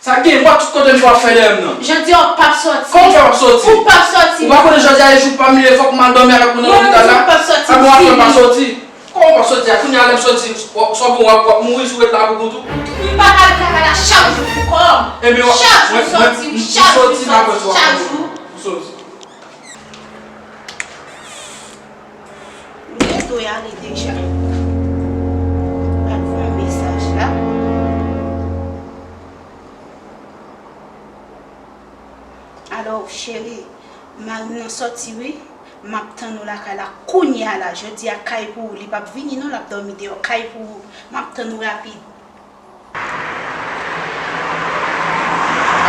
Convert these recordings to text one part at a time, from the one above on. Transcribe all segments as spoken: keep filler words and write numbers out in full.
Sa gen bwa tout kote m w ap fè dèyè m nan. Jodi a w p ap sòti. Kòman w fè w ap sòti? Ou p ap sòti. Ou pa konnen jodi a e jou pa m, li fòk m al dòmi avèk moun nan lopital la? Mwen menm m p ap sòti. Kòman w ap sòti a? Kòman w ap sòti a? Kounye a lè m sòti, w ap, w ap, w ap mouri si w ret la pou kont ou? M pa ka al travay la chak jou pou kò m. Ebyen, w ap, chak jou mwen, mwen, sòti, m chak jou sòti, m ap sòti, chak jou. M sòti. M gen dwe ale deja. Al voye mesaj la. Alò, cheri, mari m nan sòti wi. M ap tann ou lakay la kounye a la. Jodi a kay pou ou. Li p ap vini non, l ap dòmi deyò. Kay pou ou. M ap tann ou rapid.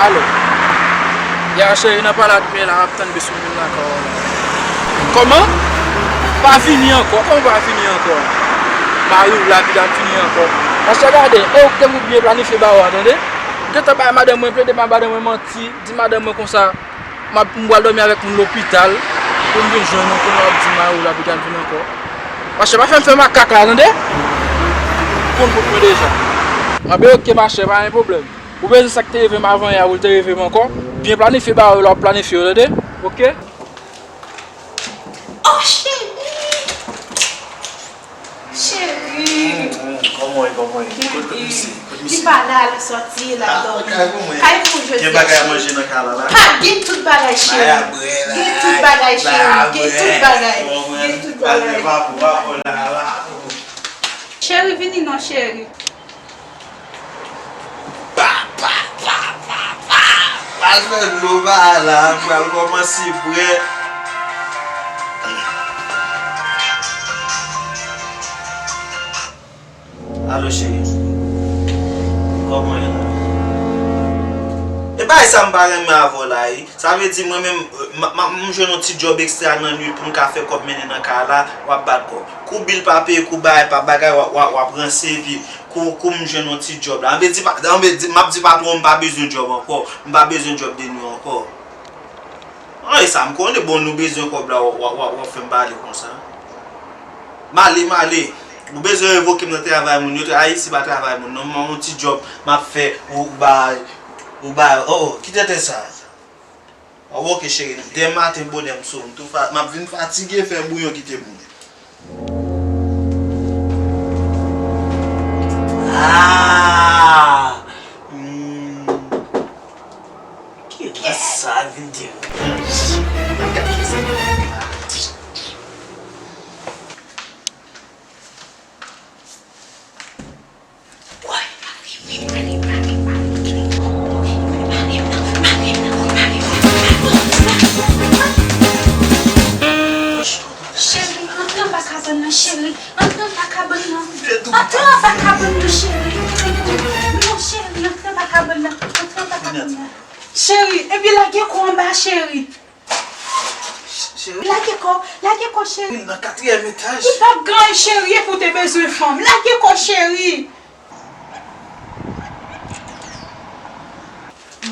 Alo. Ya cheri, nan pale ak men la, m ap tann bis pou vin nan kay la. Kòman? Pa vini ankò? Kòman pa vini ankò? Mari w la, li p ap vini ankò. Paske gade, e ou ki te pou byen planifye bagay ou a, tande? M gentan bay madanm mwen, plede bay madanm mwen manti, di madanm mwen konsa, m ap, m pral dòmi avèk moun lopital, pou m vin jwenn ou, kounye a w ap di mari w la, li p ap vin ankò. Paske pa fè m fè makak la, tande? Ou konn kout mwen deja. Anben, oke, machè, pa gen pwoblèm. Ou bezwen sa k te rive m avan yè a, pou l te rive m ankò? Byen planifye bagay ou la, w ap planifye yo, tande? Oke? Oh, cheri! Cheri! Kòman w ye, kòman w ye? Kote misye? Kote misye? Li pa la, li sòti, l ap dòmi. Kay pou mwen. Kay pou jodi a, cheri. Gen bagay a manje nan kay la, la? Pa gen tout bagay, cheri. Gen tout bagay, cheri. Gen tout bagay. Gen tout bagay. Cheri, vini non, cheri. Pa, pa, pa, pa, pa. Pral fè dlo ba la, pral kòmanse bwè. Alo, cheri. Kòman w ye la? E bagay sa m pa renmen avè w la, wi. Sa vle di mwen menm, m, m, m jwenn yon ti djòb ekstra nan nuit pou m ka fè kòb mennen nan kay la, w ap bat kò. Kou bil pa peye, kou bagay pa bagay, w ap, w ap, w ap ranse, epi kou, kou m jwenn yon ti djòb la. Anben di pa, anben di, m ap di patwon m pa bezwen djòb ankò. M pa bezwen djòb de nuit ankò. An, e sa m konnen, bon, nou bezwen kòb la, w, w, w, w ap fè m pale konsa. M ale, m ale. Ou bezwen revoke m nan travay moun yo, Ayiti pa travay moun non, m yon ti djòb m ap fè, ou bay, ou bay, oh, oh, ki tenten sa? Oh, ok, cheri, demen maten bonè m sou, m tou fa-, m ap vin fatige fè bouyon kite pou mwen. Ah! Hmm. Ki ras sa vin deranje? Gade sa. Cheri, antre anba kabann nan, cheri. Antre anba kabann nan. Antre anba kabann nan, cheri. Non, cheri, antre anba kabann nan. Antre anba kabann nan. Cheri, epi lage kò anba, cheri. Cheri. Lage kò, lage kò, cheri. Wi, nan katriyèm etaj. Ou p ap gen anyen, cheri, epi w te bezwen fanm. Lage kò, cheri.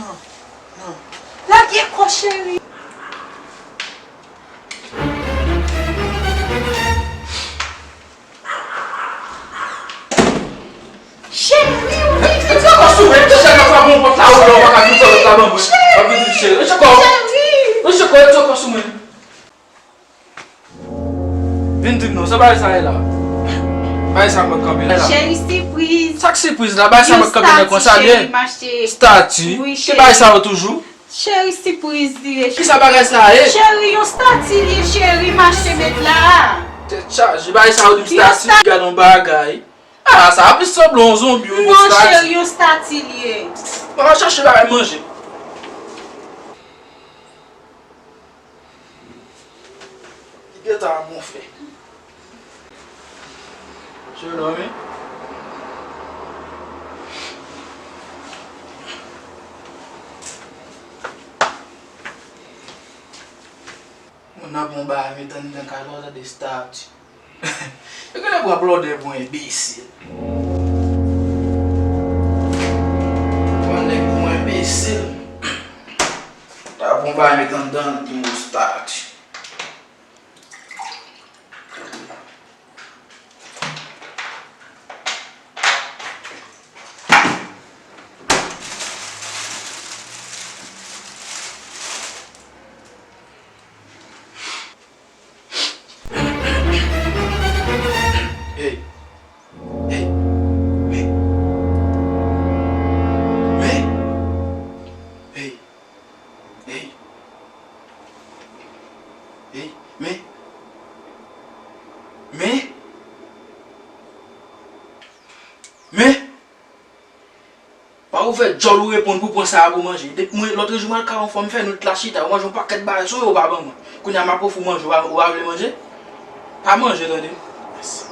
Non, non. Lage kò, cheri. Cheri, ou vin vin. Retire kò sou mwen. Deja nan frape yon pòt la, ou la, ou pa ka vin fè lòt la ban mwen. W ap vin di m cheri. Retire kò. Cheri. Retire kò, retire kò sou mwen. Vin di m non, sa bagay sa ye la? Bagay sa mwen kanpe la. Cheri, sipriz. Sa k sipriz la? Bagay sa mwen kanpe nan konsa byen. Yon stati, cheri, m achte. Stati? Wi, cheri. Ki bagay sa yo toujou? Cheri, sipriz li ye, cheri. Kisa bagay sa a ye? Cheri, yon stati li ye, cheri, m achte met la. Tèt chaje, bagay sa yo di m stati, gade yon bagay. Ah, sa a plis sanble yon zonbi, yon stati. Non, cheri, yon stati li ye. Mwen al chache bagay manje. Ki gentan ap gonfle. Cheri, dòmi. Moun nan bon bagay, men tann nan kay la, w tande stati. Yo genlè pran blòdè pou enbesil. Pran nèg pou enbesil. Ta pran bagay, met anndan, pou stati. Men, men, pa ouvè djòl ou reponn pou pran sa a pou manje. Depi mwen, lòt jou m al kay yon fanm fè nou t la chita, ou manje yon pakèt bagay sou yo, ou pa ban mwen. Kounye a m ap ofri w manje, ou pa, ou pa vle manje? Pa manje, tande. Mèsi.